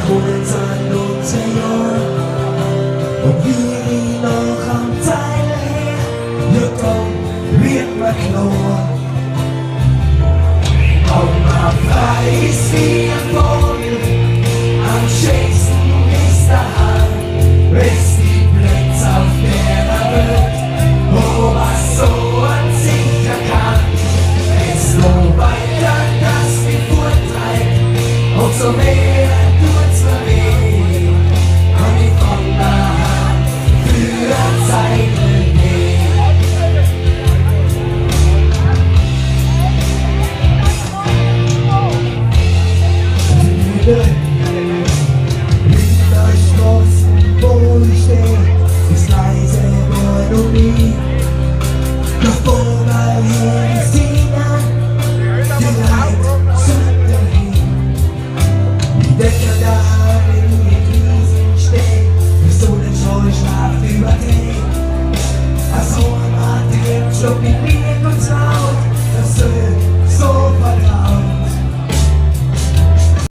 Kurz an unsere Jahr und wie ich noch am Teil her, ja dann wird mir klar. Ob man frei ist wie ein Vogel, am schönsten ist daheim, beste Plätze auf der Welt, wo man so sicher kann. Es nur weiter, das mich forttreibt, und so mehr tut's mir weh, kann ich von daheim für eine Zeit gehen. In der Straße, wo ich steh, ist leise geworden um mich. Doch wo mal her ist hinein, die Leute sind dahin. Die Decker da in die Krisen stehen, die Sonnenscheu schlaft über den. Also ein Atem schluckt mit mir.